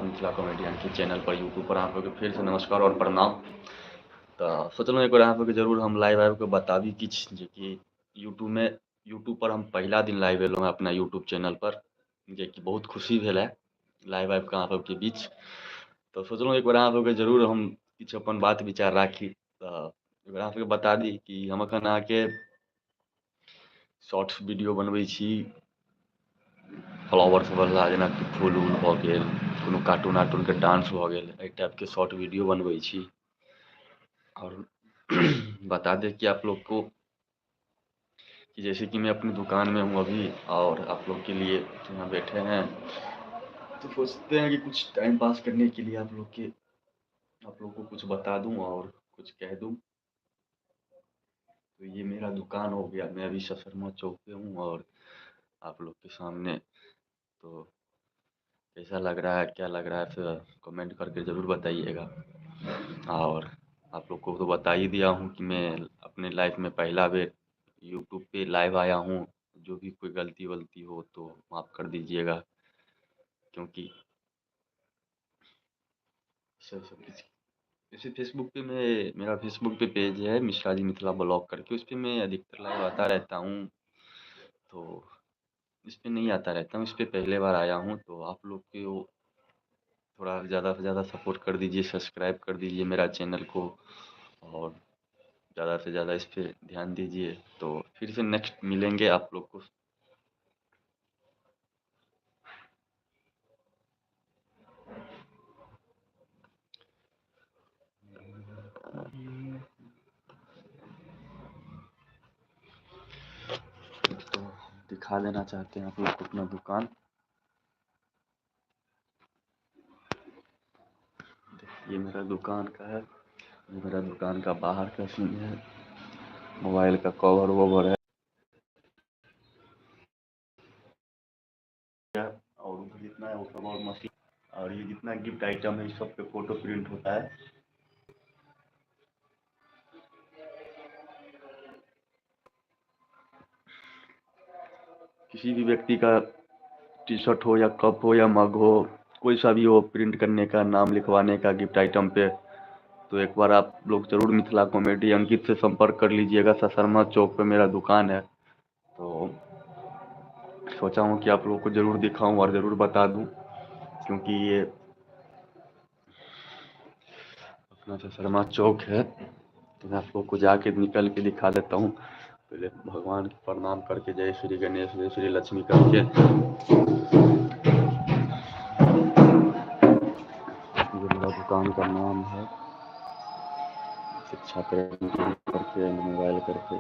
बाद मिथिला कॉमेडियन के चैनल पर यूट्यूब पर अहाँ सबके फेरसँ नमस्कार आओर प्रणाम। तऽ सोचलहुँ एक बेर अहाँ सबके जरूर हम लाइव आबि कऽ बताबी किछु, जेकि यूट्यूबमे यूट्यूब पर हम पहिला दिन लाइव एलहुँ हँ अपना यूट्यूब चैनल पर, जेकि बहुत खुशी भेल है लाइव आबि कऽ अहाँ सबके बीच। तऽ सोचलहुँ एक बेर अहाँ सबके जरूर हम किछु अपन बात विचार राखी। तऽ एक बेर अहाँ सबके बता दी कि हम एखन अहाँके शॉर्ट्स वीडियो बनबै छी, फ्लावर्सवला, जेनाकि फूल उल भऽ गेल, कोनो कार्टून वार्टूनके डांस भऽ गेल, एहि टाइपके शॉर्ट वीडियो बनबै छी। और बता दें कि आप लोग को कि जैसे कि मैं अपनी दुकान में हूँ अभी और आप लोग के लिए यहाँ बैठे हैं, तो सोचते हैं कि कुछ टाइम पास करने के लिए आप लोग को कुछ बता दूँ और कुछ कह दूँ। तो ये मेरा दुकान हो गया, मैं अभी ससरमा चौक पे हूँ और आप लोग के सामने। तो कैसा लग रहा है, क्या लग रहा है, फिर कमेंट करके ज़रूर बताइएगा। और आप लोग को तो बता ही दिया हूँ कि मैं अपने लाइफ में पहला बेर यूट्यूब पे लाइव आया हूँ। जो भी कोई गलती वलती हो तो माफ़ कर दीजिएगा, क्योंकि सब सब किसी जैसे फेसबुक पे मैं, मेरा फेसबुक पे पेज है मिश्रा जी मिथिला ब्लॉग करके, उस पर मैं अधिकतर लाइव आता रहता हूँ। तो इस पर नहीं आता रहता हूँ, इस पर पहले बार आया हूँ। तो आप लोग के वो थोड़ा ज़्यादा से ज़्यादा सपोर्ट कर दीजिए, सब्सक्राइब कर दीजिए मेरा चैनल को और ज़्यादा से ज़्यादा इस पर ध्यान दीजिए। तो फिर से नेक्स्ट मिलेंगे आप लोग को। तो दिखा देना चाहते हैं आप लोग को अपना दुकान। ये मेरा दुकान का है, ये मेरा दुकान का बाहर का सीन है, मोबाइल का कवर वोवर है और उधर जितना है वो सब और मशीन, और ये जितना गिफ्ट आइटम है इस सब पे फोटो प्रिंट होता है। किसी भी व्यक्ति का टी शर्ट हो या कप हो या मग हो, कोई सा भी हो, प्रिंट करने का, नाम लिखवाने का गिफ्ट आइटम पे, तो एक बार आप लोग ज़रूर मिथिला कॉमेडी अंकित से संपर्क कर लीजिएगा। ससरमा चौक पे मेरा दुकान है। तो सोचा हूँ कि आप लोगों को ज़रूर दिखाऊँ और ज़रूर बता दूँ, क्योंकि ये अपना ससरमा चौक है। तो मैं आप लोगों को जाके निकल के दिखा देता हूँ। पहले भगवान के प्रणाम करके जय श्री गणेश जय श्री लक्ष्मी करके। ये मेरा दुकान का नाम है शिक्षा करके मोबाइल करके,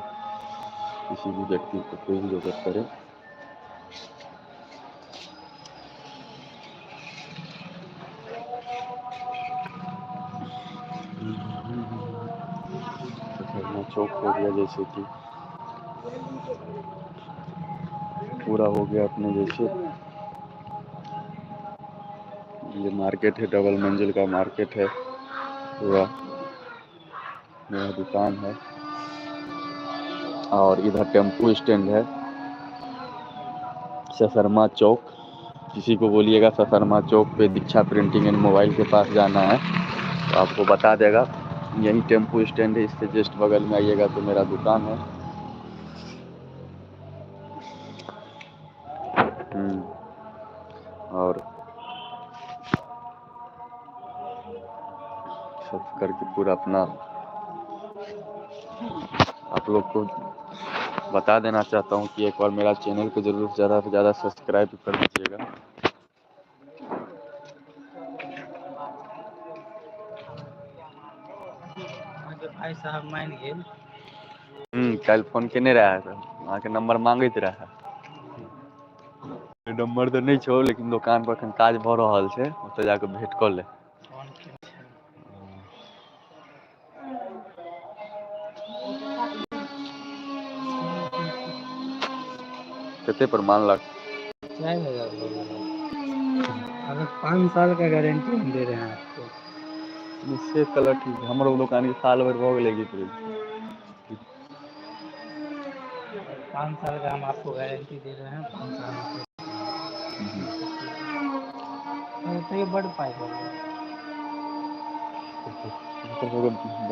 किसी भी व्यक्ति को कोई भी जरूरत पड़े। चौक हो गया, जैसे कि पूरा हो गया अपने जैसे। ये मार्केट है, डबल मंजिल का मार्केट है पूरा। मेरा दुकान है और इधर टेम्पू स्टैंड है ससरमा चौक। किसी को बोलिएगा ससरमा चौक पे दीक्षा प्रिंटिंग एंड मोबाइल के पास जाना है तो आपको बता देगा। यही टेम्पू स्टैंड है, इसके जस्ट बगल में आइएगा तो मेरा दुकान है। और सब करके पूरा अपना आप लोग को बता देना चाहता हूँ कि एक बार मेरा चैनल को ज़रूर ज़्यादा से ज़्यादा सब्सक्राइब कर दीजिएगा। भाई साहब मान गेल। कल फोन केने रहे, अहाँके नंबर मांगैत रहे। नंबर तऽ नहि छौ, लेकिन दोकान पर एखन काज भऽ रहल छै, ओतऽ जाकऽ भेंट कऽ ले। कते पर मानलक? 4000। अगर 5 साल का गारंटी हम दे रहे हैं आपको। से कलर ठीक है, हमरो दोकान के साल भरि भऽ गेलै गिफ्ट। 5 साल का हम आपको गारंटी दे रहे हैं, 5 साल। तैयो बड पाइ भऽ गेल।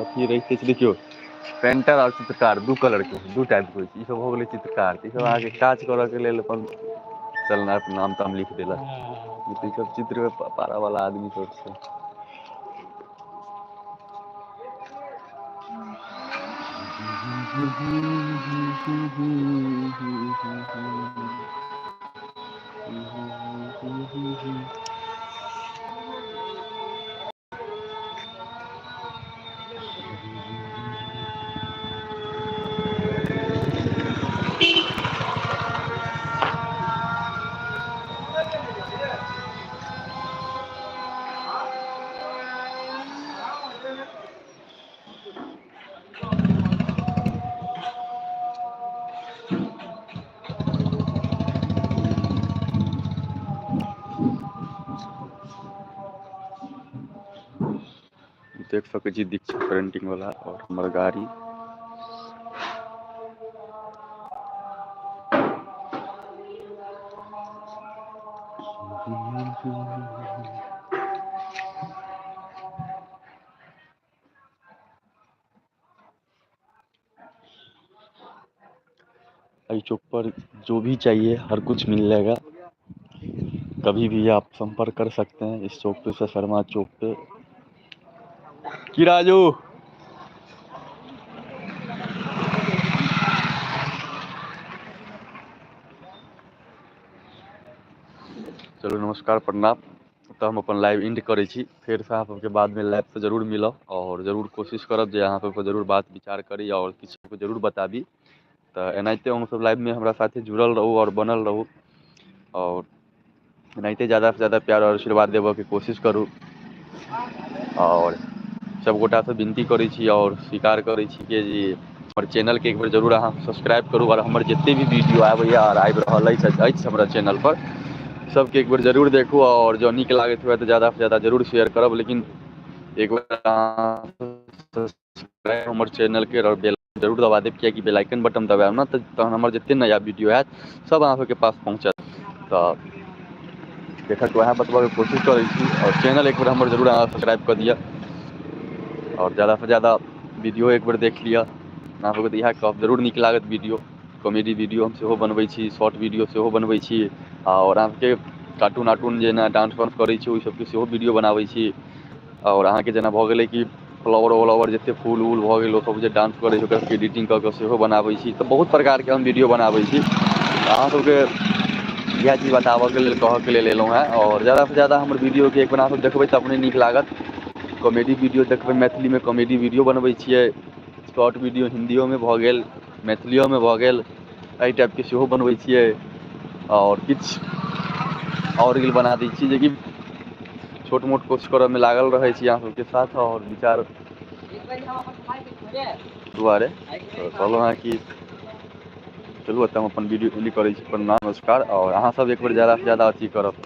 अथी रहिते छै देखियौ पेंटर आओर चित्रकार दू कलर के दू टाइप के होइ छै, ई सब हो गेलै चित्रकार। ई सब अहाँके काज करऽ के लेल अपन चलना नाम ताम लिख देलक। हँ ई सब चित्र पारा वाला आदमी सब छै। देख सकै छी दीक्षा प्रिंटिंग वाला और हमर गाड़ी। एहि चौक पर जो भी चाहिए हर कुछ मिल जाएगा। कभी भी आप संपर्क कर सकते हैं इस चौक पे, शर्मा चौक पे। की राजू, चलू नमस्कार प्रणाम। तऽ हम अपन लाइव एंड करै छी। फेरसँ अहाँ सबके बादमे लाइव से जरूर मिलब और जरूर कोशिश करब जे अहाँ सबके जरूर बात विचार करी और किछु जरूर बताबी। तऽ एनाहिते हम सब लाइवमे हमरा साथे जुड़ल रहू और बनल रहू और एनाहिते ज़्यादासँ ज़्यादा प्यार और आशीर्वाद देबऽके कोशिश करू। और सब गोटासँ विनती करै छी और स्वीकार करै छी कि जे हमर चैनलके एक बेर जरूर अहाँ सब्सक्राइब करू और हमर जते भी वीडियो आबैया और आबि रहल अछि हमरा चैनल पर सबके एक बेर जरूर देखू और जँ नीक लागैत हुए तऽ ज़्यादासँ ज़्यादा जरूर शेयर करब। लेकिन एक बेर अहाँ सब्सक्राइब हमर चैनलके और बेल जरूर दबा देब, कियाकि बेल आइकन बटन दबायब ने तऽ तहन हमर जते नया वीडियो आयत सब अहाँ सबके पास पहुँचत। तऽ देखक वएह बतबऽके कोशिश करै छी और चैनल एक बेर हमर जरूर अहाँ सब्सक्राइब कऽ दिअ और ज़्यादासँ ज़्यादा वीडियो एक बेर देख लिअ। अहाँ सबके तऽ इएह कहब, जरूर नीक लागत वीडियो। कॉमेडी वीडियो हम सेहो बनबै छी, शॉर्ट वीडियो सेहो बनबै छी और अहाँके कार्टून आर्टून जेना डांस वांस करै छी ओहि सबके सेहो वीडियो बनाबै छी। और अहाँके जेना भऽ गेलै कि फ्लावर उलावर जते फूल उल भऽ गेल ओ सब जे डांस करै छै ओकर सबके एडिटिंग कऽ कऽ सेहो बनाबै छी। तऽ बहुत प्रकारके हम वीडियो बनाबै छी। अहाँ सबके इएह चीज बताबऽके लेल कहऽके लेल एलहुँ हेँ। और ज़्यादासँ ज़्यादा हमर वीडियोके एक बेर अहाँ सब देखबै तऽ अपने नीक लागत। कॉमेडी वीडियो देखबै, मैथिलीमे कॉमेडी वीडियो बनबै छियै, शॉर्ट वीडियो हिन्दियोमे भऽ गेल, मैथिलियोमे भऽ गेल, एहि टाइपके सेहो बनबै छियै। और किछु और रील बना दै छी जेकि छोट मोट कोशिश करऽमे लागल रहै छी अहाँ सबके साथ और विचार दुआरे। तऽ कहलहुँ हेँ कि चलू एतऽ हम अपन वीडियो एंड करै छी। प्रणाम नमस्कार। और अहाँ सब एक बेर ज़्यादासँ ज़्यादा अथी करब।